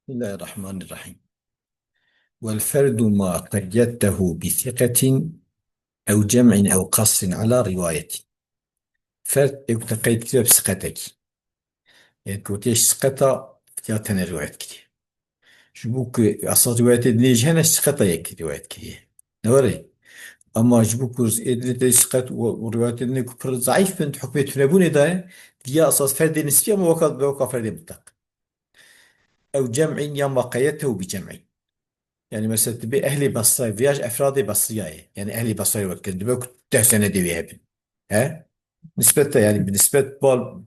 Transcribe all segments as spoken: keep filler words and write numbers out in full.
بسم الله الرحمن الرحيم. والفرد ما قيدته بثقة أو جمع أو قصر على رواية. Ferd ê ku te qeyd kiriye bi siqetekî. Ê ku tê ji siqeta ya tenê rivayet kiriye. Ji bo ku esas rivayetê dinê jî hene, ji siqeta yek rivayet kiriye. Ne were? Ama ji bo ku ê dinê tê siqet û, û rivayetê dinê ku pir zayîf bin, hukmê tunebûnê daye, diya esas ferdê nisbî ama weka, weka ferdê mutlaq. Ew cem'in ya ma qeyedtehu bi cem'in. Yani mesela dibe ehlê Basra, viya ji efradê Basriya ye. Yani ehlê Basrayê wek kirin. Dibe ku deh sene dê wê hebin. He? Nisbet de yani bi nisbet bal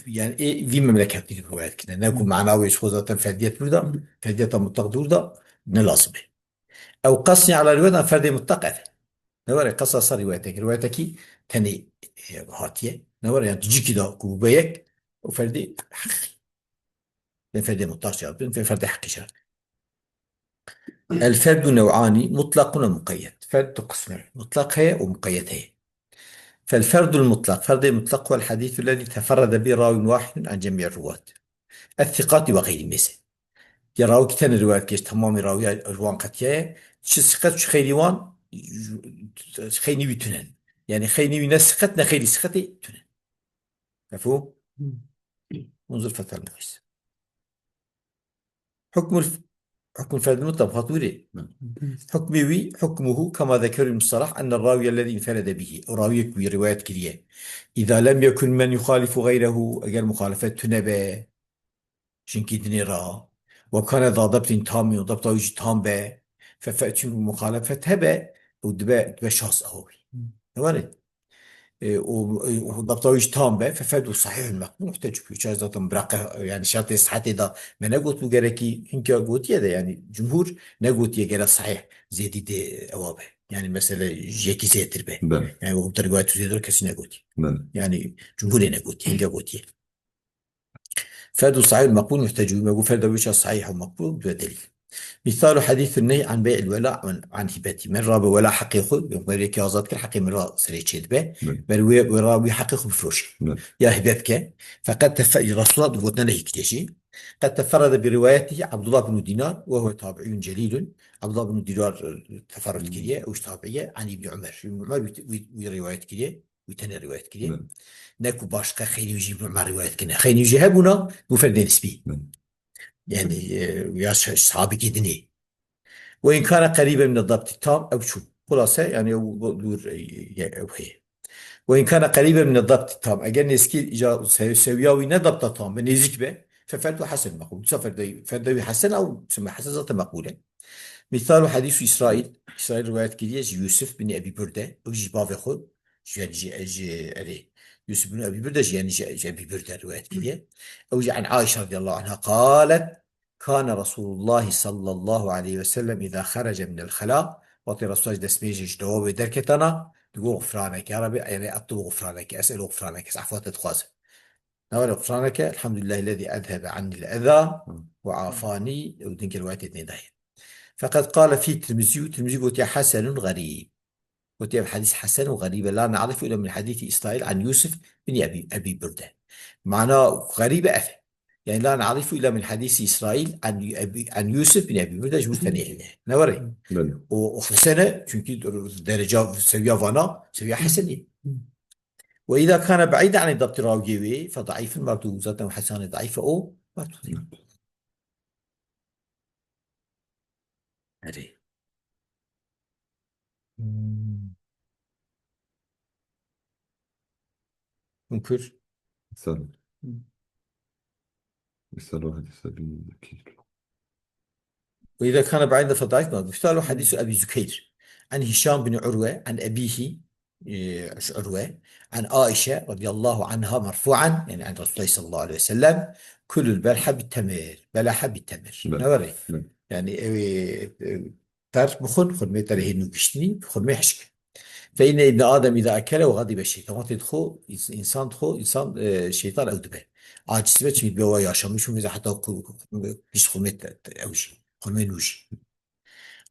yani ê vî memleketî rivayet kirine. Ne ku mana wê ji xwe zaten ferdiyet burada, ferdiyeta mutlaq dûr da ne lazim e. Ew qasî ala rivayet an ferdê mutlaq ev. Ne were qasasa riwayetek. Riwayetekî tenê, e, hatiye. Ne were yani tu cîkî da ku bûbe yek, o ferdê heqî. Bên ferdê mutlaq jî, bên ferdê heqî jî. El ferdu nev'ani mutlaqun ve muqeyyed. Ferd du qism e. Mutlaq heye û muqeyyed heye. Fel ferdul mutlaq, ferdê mutlaq huvel hadîsu lezî teferrede bi rawin wahidun an cemî ruwat. El thiqati ve xeyrî mêse. Ya rawikî tenê riwayet kir, temamî rawiya ji wan qetiyaye. Çi siqet, çi xeyrî wan, xeynî wî tunen. Yani xeynî wî ne siqet, ne xeyrî siqetê tunen. Mefhûm? Unzur Fethel Muhîs. Hukmul, hukmul ferdî mutlaq, hat wîrê. Hukmê wî, hukmuhu, kema zekeru mustalah, enne rawiye lezî inferede bihi. O rawiyek wî rivayet kiriye. İza lem yekun men yuxalifu gayrehu, eger muxalefet tune be, jinkî dinê ra. Ve kane za debtin tamî, û debta wî jî tam be. Fe, fe, çimkî muxalefet hebe, û dibe, dibe şas ew wî. Ne were? E, û, e, û debta wî jî tam be, fe ferdu sahihun meqbul muhtecu. Çar zaten biraqe, yani şertê sihetê da me negot bû gerekî hinka gotiye de, yani cumhur negotiye gerek sahih zêdî dê ewa be. Yani mesele ji yekî zêtir be. Belê. Yani o rivayet zêdir kesî negotiye. Belê. Yani cumhurê negotiye, hinka gotiye. Ferdu sahih meqbul muhtecu. Me got ferda wî ça sahih û meqbul, due delîl. Misalu hadîsü ney an bey'il wela an, an hibeti. Min ra bi wela heqê xwe, min wekî azad kir, heqê min ra serê çê dibe. Min. Ber wê, wê ra wî heqê xwe bifiroşe. Min. Ya hibe bike. Feqet tefe-, Resulullah di gotine nehî kiriye jî. Qed teferrede bi rivayetî Abdullah bin Dinar ve huve tabi'iyun celîlun. Abdullah bin Dinar, e, teferrud kiriye, ew jî tabi'î ye, an İbni Ömer. Îbn Ömer wî, wî, wî rivayet kiriye. Wî tenê rivayet kiriye. Min. Ne ku başqa xeynî wî jî bi me rivayet kirine. Xeynî wî jî hebûna, bû ferdê nisbî. Min. Yani, e, ya ş-, sahabîkî dinê. Ve in kana qerîben min dabtî tam, ew çû. Xulase, yani, ew, ew dûr, e, e, ew heye. Ve in kana qerîben min dabtî tam. Eger nêzkî îca sev-, sewiya wî ne dabta tam be, nêzîk be, fe ferdu hesen meqbul. Dîsa ferde-, ferde wî hesen, ew sime hesen zaten meqbul e. Misalu hadîsu İsrail. İsrail rivayet kiriye ji Yusuf bin Ebî Burde. Ew jî bavê xwe. Ji, ji, ji, erê. Yusuf bin Ebî Burde jî, yani ji, ji Ebî Burde rivayet kiriye. Ew jî an Aişe radiyallahu anha qalet, kana Resulullah sallallahu aleyhi ve sellem iza xerece minel xela, wextê Resulullah ji destmêjê ji dewa wê derketana, digo xufraneke, ya Rabbi, yani, etlubu xufraneke, es'elu xufraneke, ez efwa te dixwazim. Ne were xufraneke, elhamdulillahillezî ezhebe annil eza ve afani, ew din rivayetê dinê daye. Feqet qale fî Tirmizî, Tirmizî gotiye hesenun xerîb. Gotiye ev hadîs hesen û xerîb e, la ne'rifu illa min hadîsî İsrail an Yusuf bin Ebî, Ebî Burde. Mana xerîb e ev e. Yani la ne'rifu illa min hadîsî İsrail an Ebî, an Yusuf bin Ebî Burde ji bo tenê heye. Ne were? Belê. O, o hesen e, çünkü dereca, seviya vana, seviya hesenî. Ve îza kana be'îden anî dabtî rawiyê wê, fe daîfun merdûd. Zaten hesanê daîf e o, merdûd e. Erê. Hmm. Mumkün. Sen. Hı. Misal o hadise bin zekîr. Ve îza kana be'îden fe daîf merdûd. Misal o hadisu Ebî Zukeyr. An Hişam bin Urwe, an ebîhi, e, Urwe, an Aişe radiyallahu anha merfu'an, yani an Resulullah sallallahu aleyhi ve sellem, kulul belha bit temir, belaha bit temir. Evet. Ne were? Evet. Yani ev, e, ter bixwin, xurmê terê hê nû giştinî, xurmê hişk. Fe inne ibne Adem îza ekele ve gadibe şeytan. Wextê dixwe, ins-, insan dixwe, insan, e, şeytan ew dibe. Aciz dibe, çimî dibe wa yaşamış, û heta ku, ku, ku, pişt xurmê te, te, ew jî, xurmê nû jî.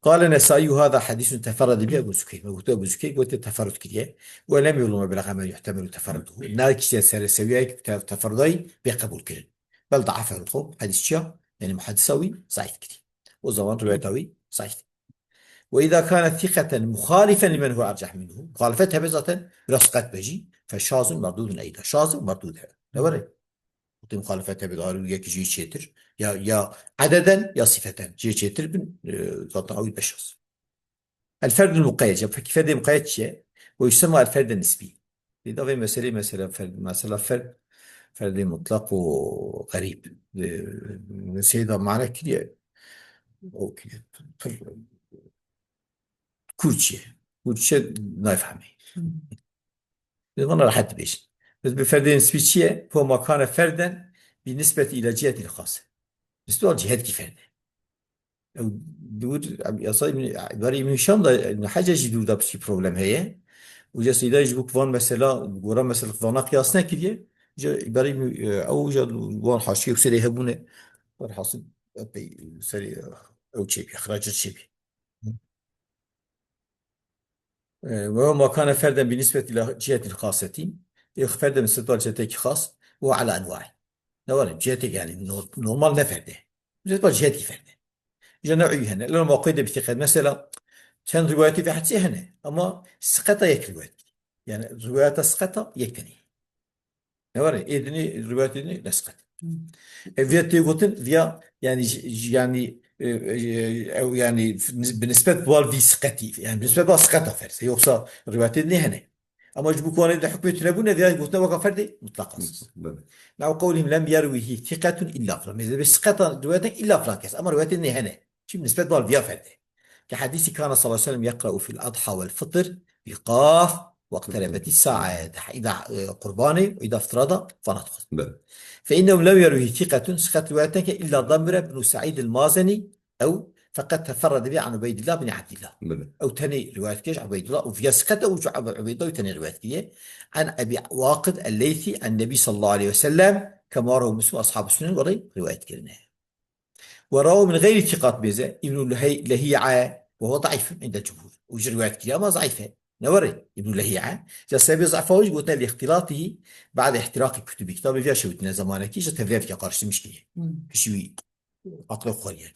Qale Nesai, hada hadîsun teferrede bi Ebu Zukeyr. Me gotu Ebu Zukeyr gote teferrud kiriye. Ve lem yulum eblexe me yuhtemelu teferruduhu. Na kiştiye sere seviyayek te-, teferrudayî bê qebul kirin. Bel daafehul qewm. Hadîs çiya? Yani muhaddisa wî zayîf kirî. O zaman rivayeta wî zayîf. Ve izâ kâne sîqeten muhalîfen limen huve erceh minhu. Muhalefet hebe zaten biraz qet be jî. Fe şazun merdûdun eyda. Şaz û merdûd hebe. Ne were? Wextê muhalefet hebe, daha yekî jî çêtir. Ya, ya ededen ya sifeten. Jê çêtir bin, e, zaten ew be şaz. El ferdul muqeyyed. Ya peki ferdê muqeyyed çi ye? Ve yusemma el ferde nisbî. Lê da vê meselê, mesela ferd, mesela ferd, ferdê mutlaq û xerîb. E, seyda mane kiriye. O kiriye. Pir kûr çi ye? Kûr çi ye? Nayfhemê. Hmm. Lê vana rehet dibêjin. Bes bi ferdê nisbî çi ye? Huve ma kane ferden bi nisbet ila cihetil xase. Nisbet ila cihetkî ferde. Ew dûr, em, yasa Îbn-, îbare Îbn Hişam da, Îbn Hecer jî dûr da piştî problem heye. Û ca Seydayê ji bo ku van mesela, gora mesela vana qiyas nekiriye. Ca îbare Îbn, e, ew ca wan haşiye û serê hebûne. Werhasil epey serê, e, ew çêbî, xiraca çêbî. E, ve ma kane ferden bi nisbet ila cihetil xasetî. Ê ferden bi nisbet ila cihetekî xas û ala enwaî. Ne were, cihetek yani nor-, normal ne ferde. Bi nisbet ila cihetkî ferde. Îja new'î hene. Lewla ma qeyde bi siqet. Mesela, çend rivayetê vê hedisê hene. Ama siqeta yek rivayet. Yani rivayeta siqeta yek tenê. Ne were? Ê dinê rivayetê dinê ne siqet. Hmm. E, viya tê gotin, viya, yani, j-, j-, yani, e, e, ew, yani, bi nisbet wal vî siqetî. Yani, bi nisbet wal siqeta ferz. Yoksa rivayetê dinê hene. Ama ji bo ku wan ê di hukmê tune bûne, vêya gotine weka ferdê mutlaq asas. Belê. Nav qewlihim lem yerwîhî thiqetun illa filan. Mêze be siqeta riwayetek illa filan kes. Ama riwayetê nê hene. Çi bi nisbet bal viya ferdê. Ke hedîsî kana sallallahu aleyhi ve sellem yeqra'u fil adha vel fitr bi qaf, waqterebeti sa'a. Îda, e, qurbanê, îda fitra da, fana dixwest. Belê. Fe innehu lem yerwîhî thiqetun, siqet riwayet neke illa Damire bin Sa'id el Mazeni, Ew feqet teferrede bî an Ubeydillah bin Abdillah. Belê. Ew tenê rivayet kiriye ji Ubeydillah û viya siqet ew ji Ube-, Ubeydillah tenê rivayet kiriye. An Ebî Waqid el-Leythî an Nebî sallallahu aleyhi ve sellem, kema rawahu Muslim, ashabu sunen were rivayet kirine. Ve rawahu min gayri thiqat bêze, Îbnul Lehî-, Lehî'a ve huve daîfun indel cumhur. Û jî rivayet kiriye ama zayîf e. Ne were Îbnul Lehî'a. Ca sebebê zayfa wî jî gotine li îxtilatihi ba'de ihtiraqi kutubi. Kitabê viya şewitine zamanekî, ji tevliya dike karşılamış kiriye. Hmm. Piştî wî aqilê xwe xwariye.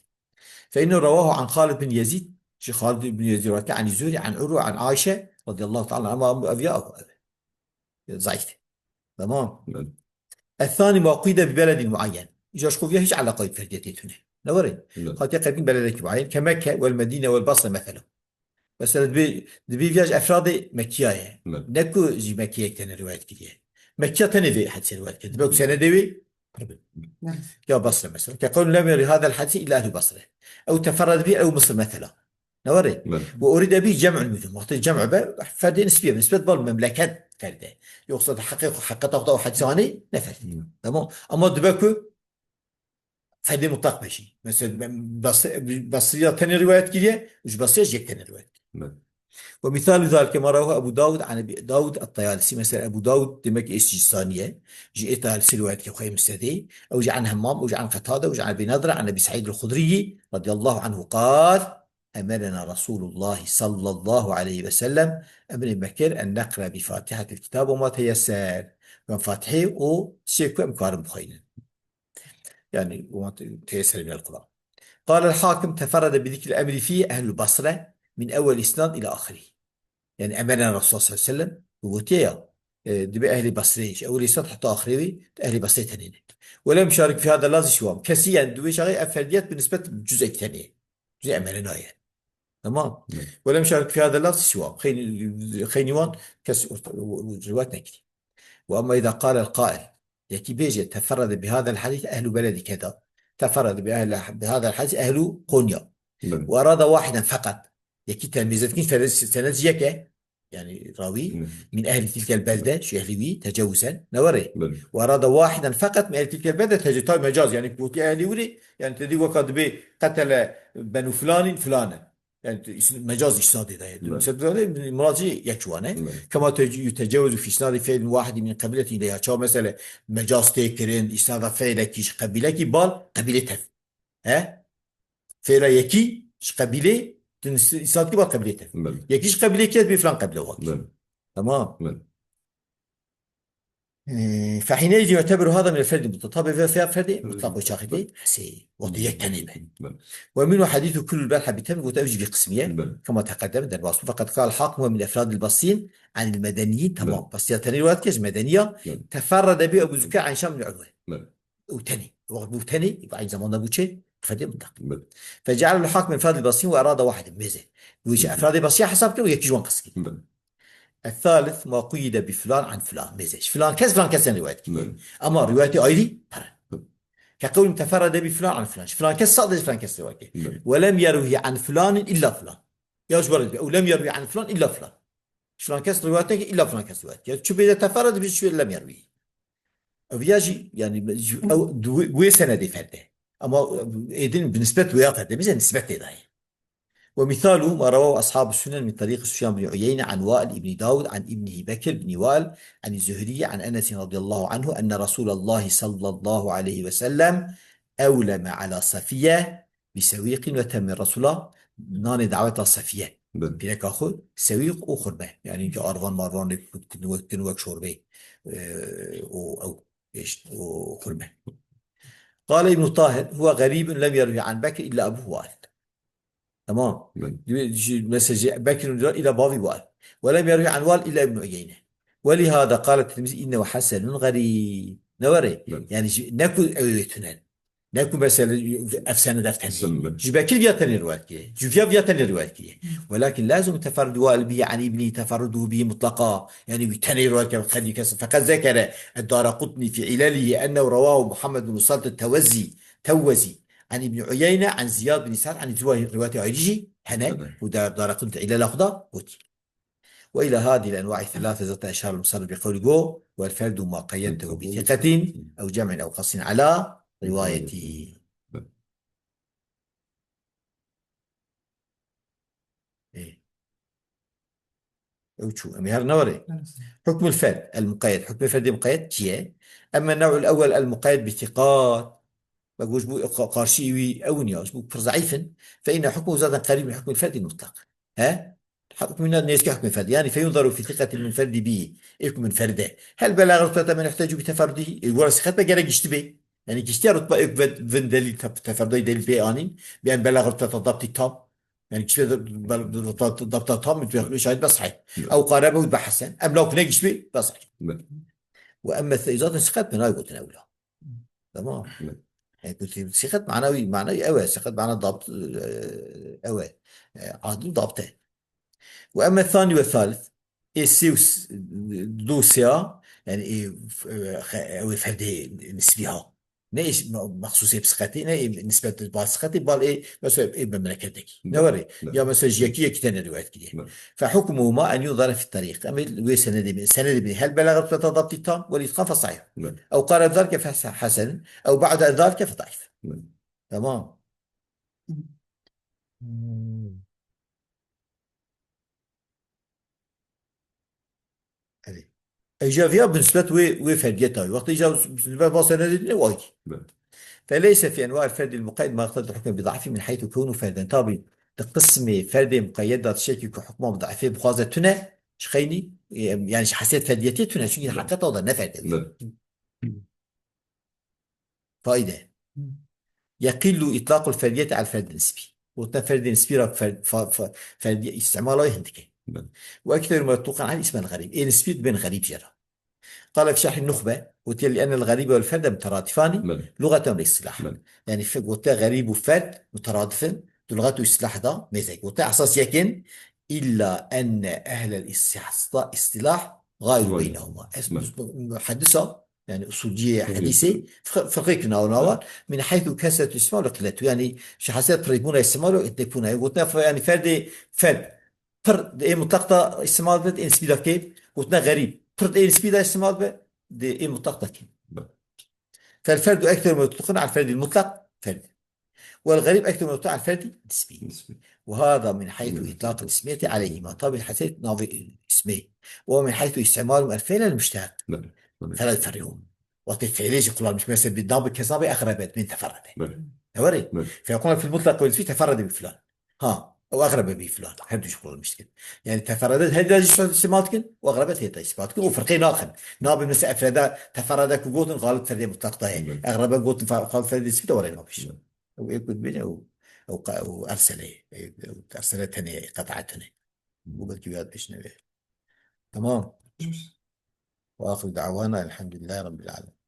Fe innehu rewahu an Xalid bin Yezîd, ji Xalid bin Yezîd rivayet kir, an Zuhri, an Urwe, an Ayşe, radiyallahu teala anha, ama ev ya ev, ev. Zayîf. Tamam. Evet. Ethani ma qîde bi beledin muayyen. Îca ji xwe viya hiç eleqa bi ferdiyetê tune. Ne were? Evet. Hatiye qedîn beledekî muayyen. Ke Mekke, wel Medîne, wel Basre, meselen. Mesela dibê, dibê viya ji efradê Mekkiya ye. Evet. Ne ku ji Mekkiyê yek tenê rivayet kiriye. Mekkiya tenê vê hedisê rivayet kiriye. Dibe ku senedê wê pir bin. Evet. Ya Basre mesela. Ke qewlun lem yerwî hadel hadîs illa ehlu Basre. Ew teferrede bî ew Misir mesela. Ne were? Evet. Ve urîde bî cem'ul mudun. Wextê cem' be, ferdê nisbî ye. Nisbet bal memleket ferde. Yoksa di heqê xwe, heqeta xwe da o hadîs anî ne ferdê. Evet. Tamam. Ama dibe ku ferdê mutlaq be jî. Mesela, ben Basri-, Basriya tenê rivayet kiriye, ji Basriya jî yek tenê rivayet kiriye. Evet. Ve misalu zalike ma rawahu Ebu Dawud an Ebi Dawud et-Tayalisi. Mesela Ebu Dawud demek ê Sicistaniye. Ji ê Tayalisi rivayet kiriye xwe ê Musnedê. Ew jî an Hemmam, ew jî an Qetade, ew jî an Ebi Nadre, an Ebi Seîd el-Xudriyi radiyallahu anhu qal, emerena Resulullah sallallahu aleyhi ve sellem, emrê me kir, en neqra bi Fatihatil kitab ve ma teyesser. Em Fatihê û çiyê ku em karin bixweynin. Yani, وما تيسر من القرآن. قال الحاكم تفرد بذكر الأمر فيه أهل البصرة من أول الإسناد إلى آخره. Yani, emerena Resulullah sallallahu aleyhi ve sellem, bu gotiye ya, e, dibe ehli Basreyê, ji ewil îsnad heta axirê wî, ehli Basreyê tenê ne. Ve lem şarik fi hada lafzî siwam. Kesî, yani, di wê çaxê ev ferdiyet bi nisbet cüz'ek tenê. Cüz'ê emerena ye. Tamam. Evet. Ve lem şarik fi hada lafzî siwam. Xeynî, xeynî wan kes orta-, rivayet nekirî. Ve amma îza qale el-qail. Yekî bêje, teferrede bi hadel hadîs ehlu beledi keda. Teferrede bi ehle, bi hadel hadîs ehlu Konya. Belê. Ve erada wahiden feqat. Yekî temîz etkin senet, senet yek e. Yani rawi, Hı. min ehli tilkel belde, şu ehli wî, tecawuzen, ne were? Belê. Ve erada wahiden feqat min ehli tilkel belde, tecawuz, tabi mecaz, yani gotî ehli wiri, yani tedî weka dibe qetele benu filanin filanen. Yani, is-, mecaz isnadê de ye. Evet. Mesela, murad jî yek ji wan e. Evet. Kema te-, yutecawezu fi isnadi fi'lin wahidin min qabiletin ileyha. Çawa mesele mecaz tê kirin, isnada fi'lekî ji qebîlekî bal, qebîlê tev. He? Fi'la yekî ji qebîlê, din is-, isnadkî bal qebîlê tev. Evet. Yekî ji qebîlê ket bi filan qebîle wak. Evet. Tamam. Evet. Ee, فحينئذ يعتبر هذا من الفرد المطلق. Tabi vê ferdê mutlak o çaxî tê. Sê, wextê yek tenê be. Belê. ومنه حديث كل البارحة بتمر, gote ew jî vî qismî ye. Belê. كما تقدم, derbas bû. فقد قال الحاكم هو من أفراد البصريين عن المدنيين. Tamam. Belê. Basriya tenê rivayet kir, ji Medeniya. Belê. تفرد به أبو زكاع عن هشام بن عروة. Belê. Û tenê. Wextê bû tenê, aynî zamanda bû çi? Ferdê mutlak. Belê. فجعل الحاكم من أفراد البصريين وأراد واحدا, mêze. Wî ji Belê. Efradê Basriya hesab kir û yekî ji wan qist kir. Belê. الثالث ما قيد بفلان عن فلان, mêze. Ji filan kes, filan kes rivayet kir. Belê. Ama rivayetê ayrî pir. Belê. كقول تفرد به فلان عن فلان. Ji filan kes sade ji filan kes rivayet kir. Belê. ولم يروه عن فلان إلا فلان. Ya ji wer dibe. ولم يروه عن فلان إلا فلان. Ji filan kes rivayet neke, illa filan kes rivayet kir. Çi bê de teferrede, bê çi bê lem yerwî. Ev ya jî, yani, ji, ew, du-, wê senedê ferde. Ama, e, êdin bi nisbet wê ya ferde, bize nisbet tê dayê. ومثاله ما رواه أصحاب السنن من طريق سفيان بن عيينة عن وائل بن داود عن ابنه بكر بن وائل عن الزهري عن أنس رضي الله عنه أن رسول الله صلى الله عليه وسلم أولم على صفية بسويق وتمر. Resûla nanê daweta Safiye. Belê. Pîreka xwe, sewîq û xurme. Yani ki arvan marvan lê kut-, kut-, wek, wek şorbê, e, û ew, işte, û xurme. قال ابن طاهر: هو غريب لم يروه عن بكر إلا أبوه وائل. Tamam. Belê. Ji, mesela, ji Bekir û Bilal îla bavî Wail. ولم يروه عن وائل إلا ابن عيينة. ولهذا قال الترمذي إنه حسن غريب. Ne were? Belê. Yani ji, ne ku ew ê tune. Ne ku mesela ev sened ev tenê. Sen de. Ji Bekir viya tenê rivayet kiriye. Ji viya viya tenê rivayet kiriye. ولكن لا يلزم تفرد وائل به عن ابنه تفرده به مطلقا. Yani wî tenê rivayet kiriye, xelî kes. فقد ذكر الدارقطني في علله أنه رواه محمد بن سلط التوزي، توزي، عن ابن عيينة عن زياد بن سعد عن الزهري, rivayetê ayrî jî hene. Hene. Û Dar-, Daraqutnî îlela xwe da gotî. وإلى هذه الأنواع الثلاثة ذات أشار المصنف بقوله: والفرد ما قيدته بثقة أو جمع أو قصر على روايته. Ê. Ew çû, em ê her ne were. Evet. حكم الفرد المقيد, hukmê ferdê muqeyyed çi ye? أما النوع الأول المقيد بثقات. Bak, ji bo qa-, qarşî wî ew in ya, ji bo pir zeîf in. فإن حكمه زاد قريب من حكم الفرد المطلق. He? Hukmî ne nêzîkî hukmê ferdê. Yani فينظر في ثقة المنفرد به. Ê ku munferîd e. هل بلغ رتبة من يحتج بتفرده؟ Ê, were sixet be gerek giştî bê. Yani giştiya rutba ê ku ve-, vin delîl te-, teferruda delîl bê anîn. Bi en belax rutbeta dabtî tam. Yani giştiya da-, bel-, da-, da-, dabta tam, şahid be sahih. Evet. Ew qarebe û be hesen. Em law ku ne gişt bê, be sahih. Evet. Ve emme se-, zaten sixet be nayê gotin ewla. Tamam. Evet. Yani ku sixet manawî, manawî ew e. Sixet mana dabt, e, ew e. E, adil dabt e. Ve emme thani ve thalith. Ê sê û s-, du sê ya, yani ê, f-, e, xe-, ew ê ferdê nisbî ha. Ne ê me-, mexsûsê bi siqetê, ne ê nisbet ba siqetê, bal ê, mesela ê memleketekî. Ne were? Evet. Ya mesela ji yekî yekî tenê rivayet kiriye. Evet. فحكمهما أن ينظر في الطريق. Em ê wê senedê bî-, senedê bî. هل بلغ رتبة الضبط التام والإتقان فصحيح. Evet. أو قارب ذلك فحسن. أو بعد ذلك فضعيف. Evet. Tamam. Hmm. Erê. Ew jî viya bi nisbet wê, wê ferdiyeta wî. Wextê jî bi nisbet ba senedê dîne wayî. Evet. فليس في أنواع الفرد المقيد ما يقتضي الحكم بضعفه من حيث كونه فردا. Tabî, di qismê ferdê muqeyyed de tiştekî ku hukma bi zafê bixwaze tune, ji xeynî, e, yani ji hesiyet ferdiyetê tune, çünkü Evet. heqîqeta da ne ferdê. Evet. Faîde. Hı. يقل إطلاق الفردية على الفرد النسبي. Gotina ferdê nisbî ra fer-, fa-, fa-, ferdiyê îstimala wê hindik e. Evet. وأكثر ما يطلق على الاسم الغريب. Ê nisbî dibên xerîb jê re. قال في شرح النخبة, gotiye: لأن الغريب والفرد مترادفان Evet. لغة واصطلاحا. Evet. Yani fe-, gotiye xerîb û ferd mutaradif in, di luxet û îstilah de mêze. Gotiye esas yek in, إلا أن أهل الاصطلاح غاير Evet. بينهما. Es-, Evet. muhaddisa, yani usulciyê Evet. hedîsê, fir-, firqê ki nav nawa, Evet. من حيث كثرة الاستعمال وقلته. Yani ji hesiyet pirîbûna îstimal û hindikbûna. Yani gotiye fe-, yani ferdê ferd, pir di ê mutlaq de îstimal be, di ê nisbî de kêm, gotiye xerîb, pir di ê nisbî de îstimal be, di ê mutlaq de kêm. Evet. فالفرد أكثر ما يطلقون على الفرد المطلق فرد. والغريب أكثر ما يطلق على الفرد النسبي. نسبي. وهذا من حيث مم. إطلاق الاسمية عليهما. Tabi hesê navê ismê. ومن حيث استعمالهم الفعل المشتق. Belê, belê. فلا يفرقون. Wextê fiilê jî kullanmış. Mesela bi navê kesabê exrebet, min teferrede. Belê. Ne were? Belê. فيقولون في المطلق والنسبي تفرد بفلان. Ha. Ew egrebe bî filan. Her du jî kullanmış dikin. Yani teferrede heda jî îspat dikin, û egrebe heda îspat dikin. Û firqê naxin. Nabin mesela efrede, teferrede ku gotin galib ferdê mutlaq da ye. Evet. Egrebe gotin fa-, galib ferdê îspat da were napiş. Evet. Ew ê ku dibîne ew, ew qa-, ew ersele, ew, ew ersele tenê, qetaetine. Bu belki bir yad peşine ve. Tamam. Ve ahiru da'wana elhamdülillahi rabbil alemin.